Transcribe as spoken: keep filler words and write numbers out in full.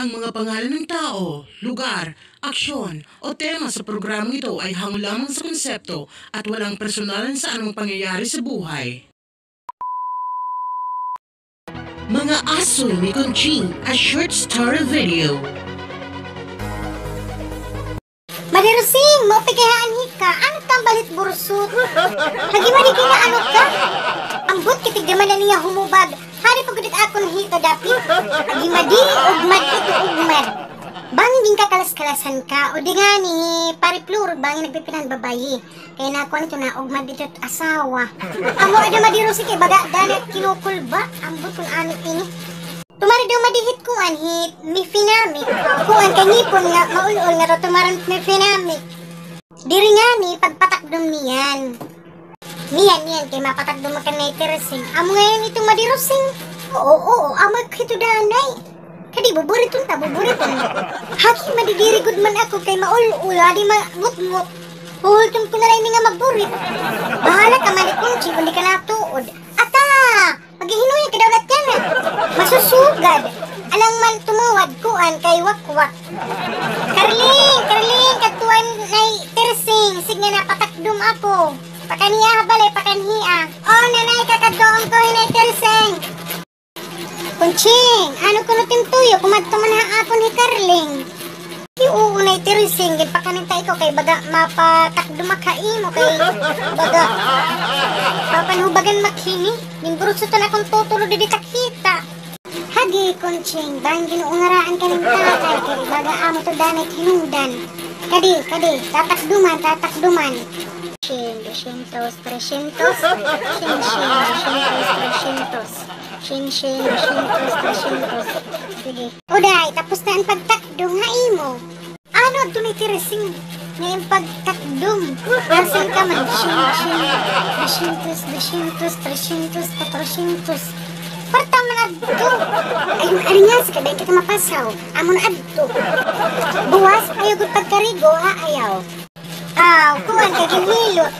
Ang mga pangalan ng tao, lugar, aksyon, o tema sa programang ito ay hango lamang sa konsepto at walang personalan sa anumang pangyayari sa buhay. Mga Asoy ni Conching, a short story video. Madi Rosing, maupay kay ha anhi ka. Ano tambal hit bursot? Hagi Madi, kay naano ka? Ambot, kay tigda man na niya humubag. Hari pa gud it akon hita dapit. Hagi Madi, ugmad ito, ugmad. Bangin ginkakalas-kalasan ka. O di ngani, Pari Flor, bangin nagpipinanbabayi. Kay nakuan ito, naugmad ito it asawa. Amo ada Madi Rosing kay baga danay kinukulba. Ambot kun ano ini. Tumari daw Madi hit kuan, hit Mifinamic. Kuan kay ngipon nga maul-ol nga daw tumari Mifinamic. Diri ngani pagpatakdom niyan. Niyan, niyan kay mapatakdom ka ni Teresing. Amo ngay-an ito Madi Rosing. Oo, oo, amo hito danay. Kadi buburiton ta, buburiton. Hagi Madi, diri gud man ako kay maul-ol, adi mabutngot. Huhulton ko na la ini nga magburit. Bahala ka Madi Conching kun di ka natuod. Ata! Maghihinuya ka daw lat yana. Masusugad. Alang man tumawad, kuan kay wakwak. Carling, Carling, kadtuan Nay Teresing, sige nga napatakdom ako. Pakanhi ha balay, pakanhi. O, nanay, kakadtuon ko hi Nay Teresing. Conching, ano kuno it im tuyo, kumadto man ha akon hi Carling. Hi, oo, Nay Teresing, ginpakanhi ta ikaw kay baga mapatakdom ak ha imo kay baga papanhubagan ak hini. Ginbursutan akon tutulo didi tak hita. Hagi, Conching, bangin ginuungaraan ka ni tatay kay baga amo to danay hinungdan. Kadi, kadi, tatakduman, tatakduman. Shin, dosyentos, tresyentos. Shin, shin, dosyentos, tresyentos. Shin, shin, dosyentos, tresyentos. Sige. Uday, tapos na an pagtakdom ha imo. Ano adto ni Teresing nga im pagtakdom? Asan ka man? Shin, shin, dosyentos, dosyentos, tresyentos, kwatrosyentos. Kwarta man adto. Ay, aringas ka, dahil kita mapasaw. Amo na adto. Buwas, ayaw gud pagkarigo, ha, ayaw. Aw, kuan ka, ginhilot.